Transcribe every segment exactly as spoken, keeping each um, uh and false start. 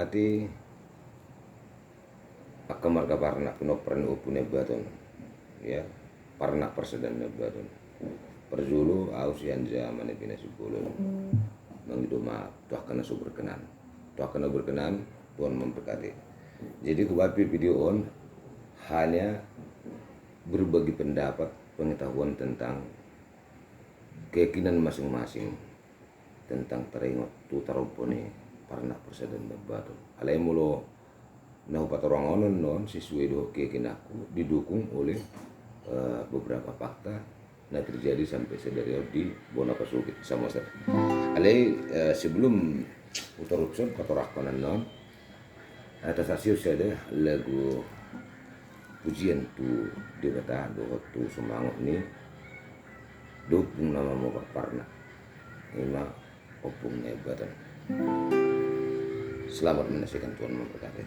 Ate, angka marga Parnak, pinompar ni Ompu Nabaton, ya, Parnak Parsadaan Nabaton. Parjolo, au si Anja Manipina Simbolon mangido maaf tu angka na so berkenan. Tu angka na berkenan, Tuhan memberkati. Jadi, hubuat pe video on hanya berbagi pendapat, pengetahuan tentang keyakinan masing-masing tentang taringot tu tarombo ni Parnak Parsadaan Nabaton. Alai molo na hupatorang on, on sesuai dohot keyakinanku, didukung oleh, eh, beberapa fakta na terjadi sampai sadari on di bona pasogit Samosir. Alai, eh, sebelum hutarushon patorangkon on, eh, tasahat sihol sada lagu pujian tu Debata dohot tu sumangot ni ompung na mamupar Parnak, ima Ompung Nabaton. Selamat menyaksikan, Tuhan memberkati.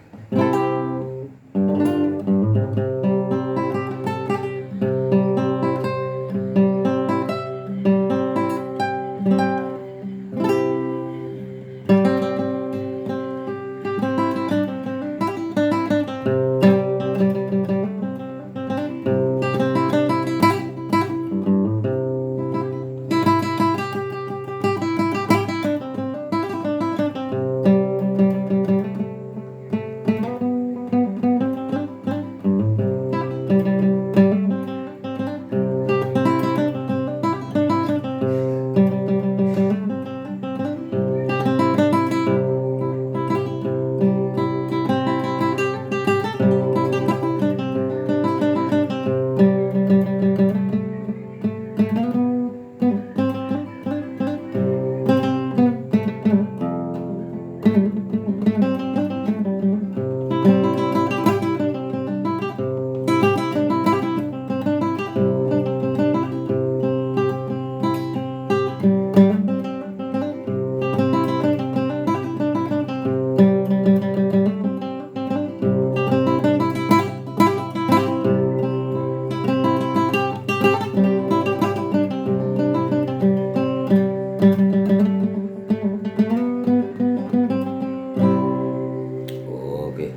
Oke,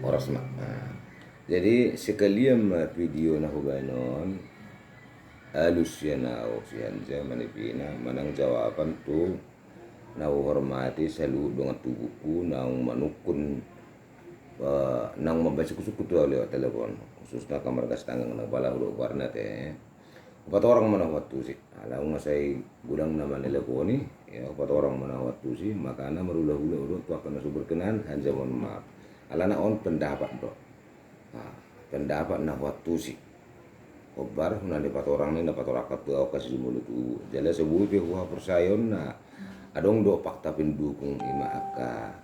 horas ma. Nah, jadi sekalian ma video na hubaen on, alus sian au, sian Anja Manipina, manang jawaban tu na huhormati saluhut dongan tubuku naung manungkun, eh, naung mambaen sungkun-sungkun tu au lewat telepon, khususna angka marga Sitanggang na bala hudo goarna te. Hupatorang ma na huantusi. Ala unang sai godang na maneleponi, ya, hupatorang ma na huantusi, makana marhulahula do tu angka na so berkenan, hanya mohon maaf. Alana on pendapat do. Nah, pendapat na huantusi. Hombar, na nipatorang ni na patorangkon tu au angka sijumolo tubu. Jala so boi pe huhaporseaon na adong do fakta pendukung, ima angka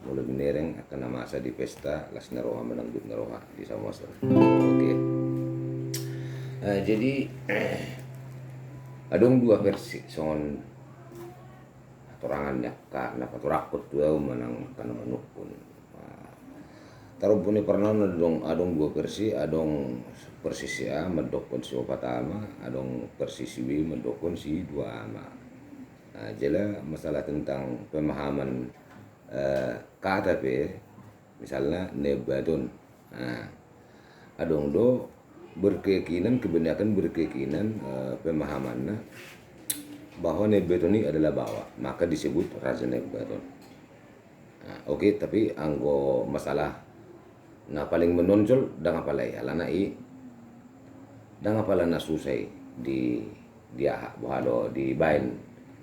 molo binereng angka na masa di pesta las ni roha manang dut ni roha di Samosir. Oke. Eh, jadi, adong dua versi songon hatorangan ni angka na patorangkon tu au manang angka na manungkun. Nah, tarombo ni Parnak on adong, adong dua versi, adong versi si A mandokkon si opat ama, adong versi si B mandokkon si dua ama. Nah, jala masalah tentang pemahaman, eh, kata pe, misalna Nabaton. Nah, adong do berkeyakinan, kebanyakan berkeyakinan, eh, pemahamanna bahwa Nabaton ini adalah bawa, maka disebut Raja Nabaton. Nah, oke, tapi anggo masalah na paling menonjol ndang apala i, alana i ndang apala na susah i di, di aha, boha do, dibaen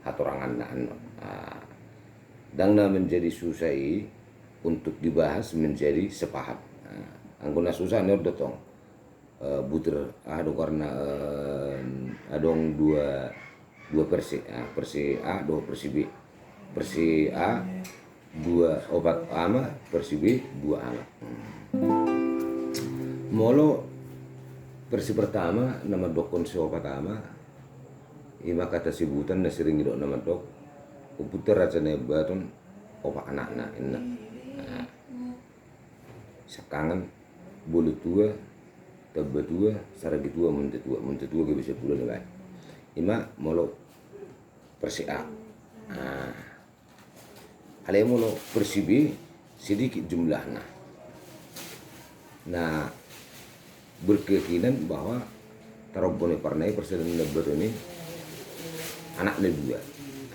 hatoranganna annon. Ah, ndang na menjadi susah i untuk dibahas menjadi sepaham. Ah, anggo na susah ni on do tong, eh, butir, aha do goarna, eh, adong dua, dua versi. Ah, versi A dohot versi B. Versi A, dua, opat ama, versi B, dua ama. Hmm. Molo versi pertama na mandokkon si opat ama, ima kata sebutan na sering didok na mandok, Ompunta Raja Nabaton opat anakna, ninna. Nah, Siangkangan, Bolo Tua, Tambatua, Saragitua, Muntatua. Muntatua gabe sampulu na baen. Ima molo versi A. Nah, alai molo versi B, sedikit jumlahna. Na berkeyakinan bahwa tarombo ni parna i, Parsadaan Nabaton i, anakna dua.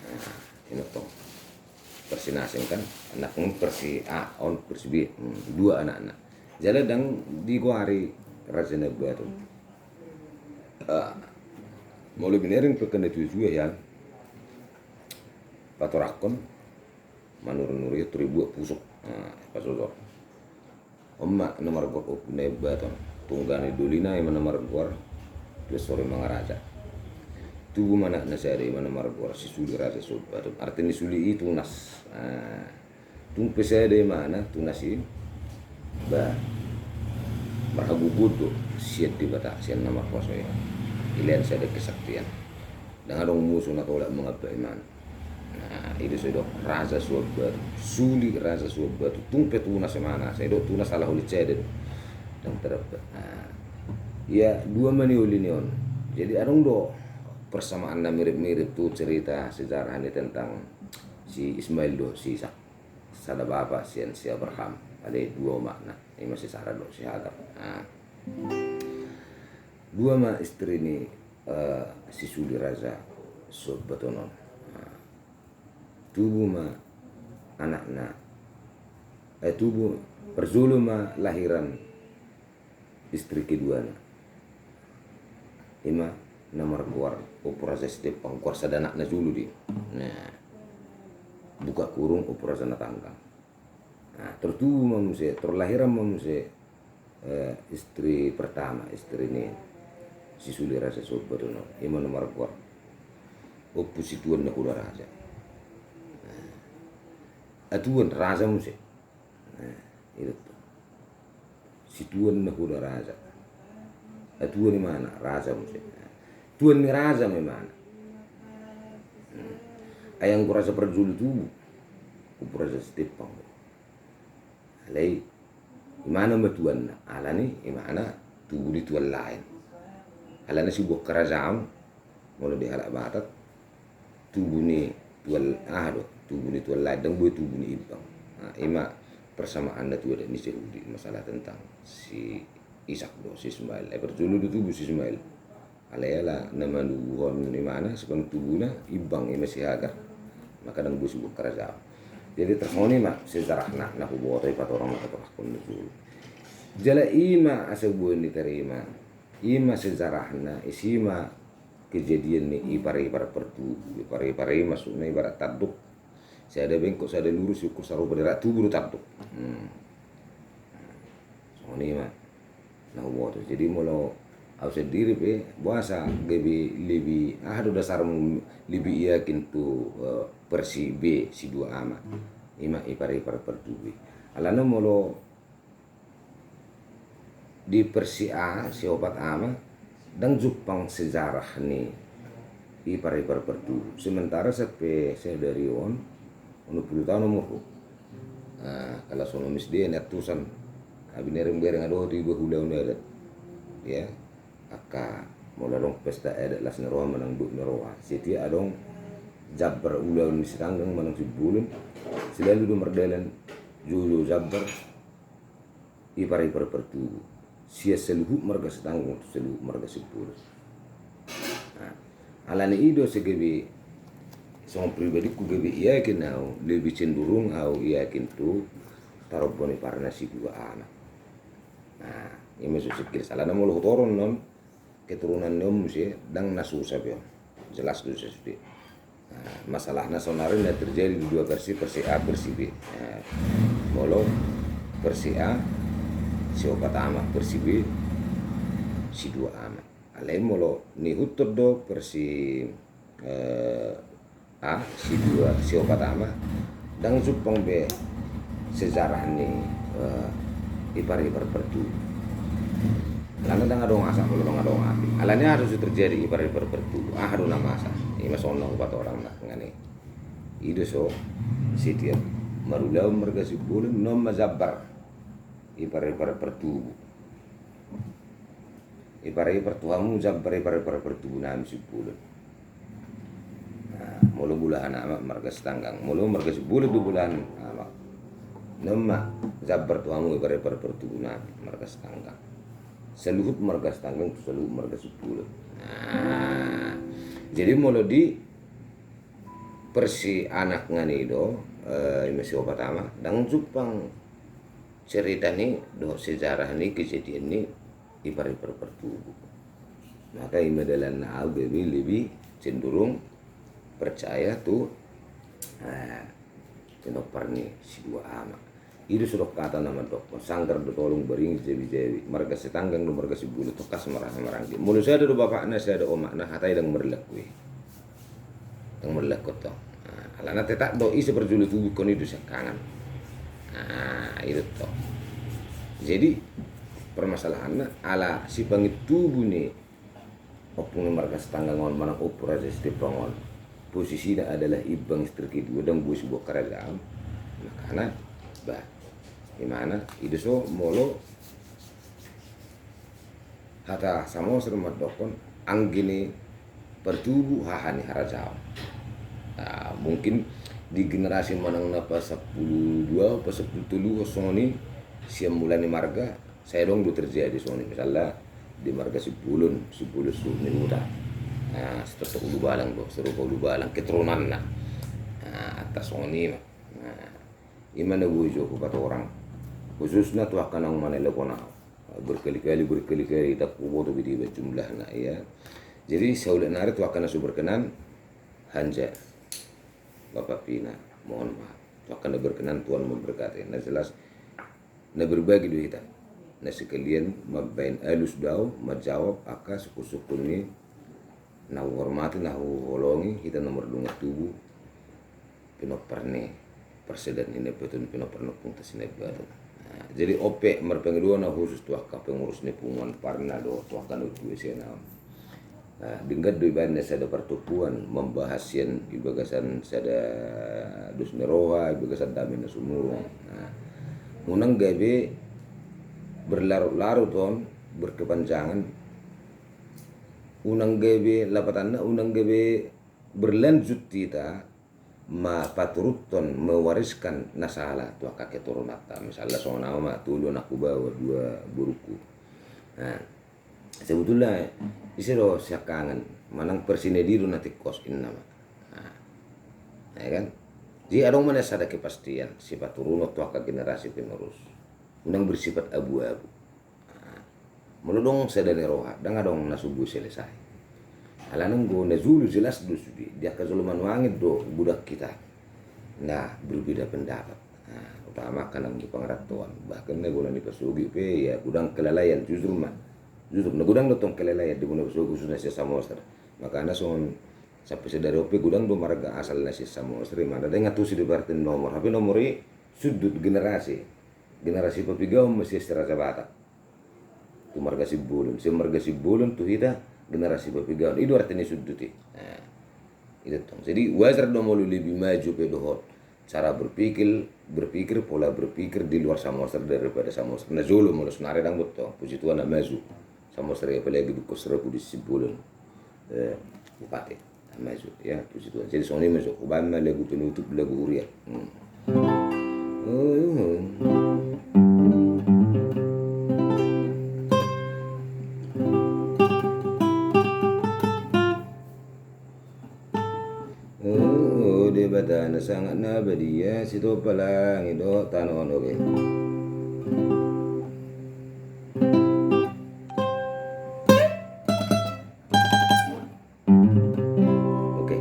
Nah, ingot tong. Versi na asing kan, anak, versi A on, versi B, hmm, dua anakna. Jala ndang digoari Raja Nabaton. Ah, molo binereng pe angka na tua-tua, ya. Patorangkon, manurun-nurun, tor dibuat pusok. Nah, pasosor. On ma na margoar Ompu Nabaton. Tunggang ni dolina, i ma na margoar Tuan Sori Mangaraja. Tubu ma anakna sada, i ma na margoar Si Suli Raja Sombaton. Arti ni suli i tunas. Ah, tung pe sada imana tunas i, ba, marhagogoon do sian Debata, sian na markuaso i. Dilehon sada kesaktian. Ndang adong musu na tolap mangamba imana. Nah, i do sai didok Raja Suan Batu, Suli Raja Suan Batu. Tung pe tunas imana, sai didok tunas ala holin sada do. Ndang tardapot. Nah, ia dua ma nioli ni on. Jadi adong do persamaan na mirip-mirip tu cerita sejarah ni tentang si Ismail dohot si Ishak. Sada bapa sian si Abraham, alai dua omakna, i ma si Sara dohot si Hagar. Nah. Dua ma istri ni, eh, Si Suli Raja Sombaton on. Nah. Tubu ma anakna, eh, tubu, parjolo ma lahiran istri keduana. I ma na margoar Ompu Raja Sitempang, goar sada anakna jolo do i. Nah. Buka kurung, Ompu Raja Natanggang. Nah, tor tubu ma muse, tor lahiran ma muse, eh, istri pertama, istri ni Si Suli Raja Sombaton on. I ma na margoar Ompu Situan Nahoda Raja. Nah. Atuan Raja muse. Nah, i do tuan. Situan Nahoda Raja. Atuan imana, raja muse. Tuan ni raja ma imana. Hmm. Ai anggo raja parjolo tubu, Ompu Raja Sitempang. Alai imana ma tuanna, alani imana tubu di tuan laen. Alana sibuat karajaon, molo di halak Batak, tubu ni tuan, aha do, tubu ni tuan laen, ndang boi tubu ni imbang. Nah, i ma persamaan na tu adat ni Jahudi, masalah tentang si Ishak dohot si Ismail. Ai parjolo do tubu si Ismail. Alai ala na manubuhon imana, sipanungtubuna imbang, i ma si Hagar. Maka ndang boi sibuat karajaon. Jadi tarsongon i ma sejarahna, na huboto i, patorang na patorangkon na jolo. Jala i ma asa boi ditarima. I ma sejarahna, isi ma kejadian ni ipar-ipar partubu. Ipar-ipar i maksudna ibarat tanduk. Sada bengkok, sada lurus, diukur sarupa, dirap tubu do tanduk. Hmm. Songon i ma na huboto. Jadi molo au sandiri pe, boasa gabe lebih, aha do dasarmu lebih yakin tu, eh, versi B, si dua ama. I ma ipar-ipar partubu i. Alana molo di versi A, si opat ama, ndang jumpang sejarah ni ipar-ipar partubu. Sementara sampe sadari on, onom pulu taon umurhu. Nah, kalo so onom S D, niantusan, ah, binereng-bereng adong tu iba ulaon adat. Ya, angka molo adong pesta adat las ni roha manang dok ni roha. Setiap adong jambar ulaon ni Sitanggang manang Simbolon, selalu do mardalan jolo jambar ipar-ipar partubu. Sian saluhut marga Sitanggang tu saluhut marga Simbolon. Nah, alani i do sai gabe, songon pribadingku gabe yakin au, lebih cenderung au yakin tu tarombo ni parna si dua ama. Nah, i ma so singkir. Alana molo hutoron on, keturunan ni on muse, ndang na susah be on. Jelas do sude. Nah, masalahna saonari na terjadi di dua versi, versi A, versi B. Nah, molo versi A, si opat ama, versi B, si dua ama. Alai molo nihuthon do versi, eh, A, si dua, si opat ama, ndang jumpang be sejarah ni, eh, ipar-ipar partubu. Alana ndang adong asa molo ndang adong api. Alani aha do so terjadi ipar-ipar partubu? Aha do na masa? I ma songon na hupatorang nangkaning i. I do so, setiap marulaon marga Simbolon, on ma jambar ipar-ipar partubu. Ipar-ipar tu hamu jambar ipar-ipar partubu nami Simbolon. Nah, molo bolahan amak marga Sitanggang, molo marga Simbolon do bolahan amak. Nama jambar tu hamu ipar-ipar partubu nami marga Sitanggang. Saluhut marga Sitanggang tu saluhut marga Simbolon. Nah, jadi molo di persianakna i do, eh, ima siopat ama, ndang jumpang cerita ni dohot sejarah ni kejadian ni ipar-ipar partubu. Maka ima dalanna au gabe lebih cenderung percaya tu, eh, pinompar ni sidua ama. I do so dok hata na mandokkon, sanggar do tolong baringin jabi-jabi. Marga Sitanggang do marga Simbolon tongkas marhaha maranggi. Molo sada do bapakna, sada omakna, hata i ndang marlaku i. Ndang marlaku tong. Nah, alana tetap do ise parjolo tubu ingkon i do siangkangan. Nah, i do tong. Jadi permasalahanna ala sipangintubu ni ompung ni marga Sitanggang on manang Ompu Raja Sitembang on, posisina adalah imbang istri kedua, ndang boi sibuat kerajaan. Makana, bah, imana, i do so molo hata Samosir mandokkon, anggi ni partubu haha ni harajaon. Nah, mungkin di generasi manang na pasampulu dua, pasampulu tolu, songon i sian mula ni marga, sai adong do terjadi songon i, misalna di marga Simbolon, Simbolon suhut ni huta. Nah, sitoto Ulubalang do, Sirupa Ulubalang keturunanna. Nah, atas songon i ma. Nah, ima na boi jo hupatorang. Khususna tu angka naung manelpon au. Berkali-kali, berkali-kali, ndang huboto be dibaen jumlahna, ya. Jadi, saulak nari tu angka na so berkenan, hanja. Bapak Pina, mohon maaf. Tu angka na berkenan, Tuhan memberkati. Na jelas, na berbagi do hita. Na sekalian mambaen alus do au manjawab angka sungkun-sungkun ni na huhormati, na huholongi, hita na mardongan tubu, pinompar ni parsadaan ni Nabatul, pinompar ni ompungta si Nabatul. Nah, jadi on pe marpangidoan na khusus tu angka pengurus ni punguan Parna do, tu angka na tua sian au. Nah, denggan do ibaen na sada partompuan mambahas sian i bagasan sada dos ni roha, i bagasan dame na sumurung. Nah, unang gabe berlarut-larut on, berkepanjangan, unang gabe lapatanna, unang gabe berlanjut hita mapaturuthon, mewariskan na sala tu angka keturunanta. Misalna songon au ma, tolu anakku baoa, dua borungku. Nah, sebetulna ise do siangkangan, manang parsinedi do na tingkos, inna ma. Nah, ya kan? Jadi adong ma na sada kepastian sipaturunon tu angka generasi penerus. Unang bersifat abu-abu. Nah, molo adong sada ni roha, ndang adong na so boi selesai. Alana anggo na jolo jelas do sude, di angka jolo manuangin do godang hita na berbeda pendapat. Nah, utama angka na di pangarantoan, bahkan na bona ni pasogi pe, ya, godang kelalaian, jujur ma. Jujur, na godang do tong kelalaian di bona pasogi, khususna sian Samosir. Makana songon sampe sadari on pe godang do marga asal na sian Samosir, imana ndang antusi dipartin nomor, hape nomor i sundut generasi. Generasi papigaon ma sian si Raja Batak tu marga Simbolon, sian marga Simbolon tu hita generasi papigaon. I do arti ni sundut i. Nah, i do tong. Jadi wajar do molo lebih maju pe dohot cara berpikir, berpikir, pola berpikir di luar Samosir daripada Samosir. Na jolo molo sonari ndang boi tong, puji Tuhan na maju Samosir, apalagi dungkon serabu di Simbolon. Eh, bupati. Maju, ya, puji Tuhan. Jadi songon i ma jo, hubaen ma lagu penutup, lagu huria. Hmm. Oh, oh. Oh, Debata na sangat na badia, sitompa langit dohot tano on, oke. Oke.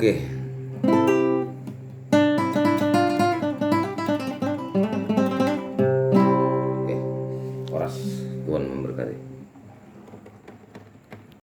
Oke.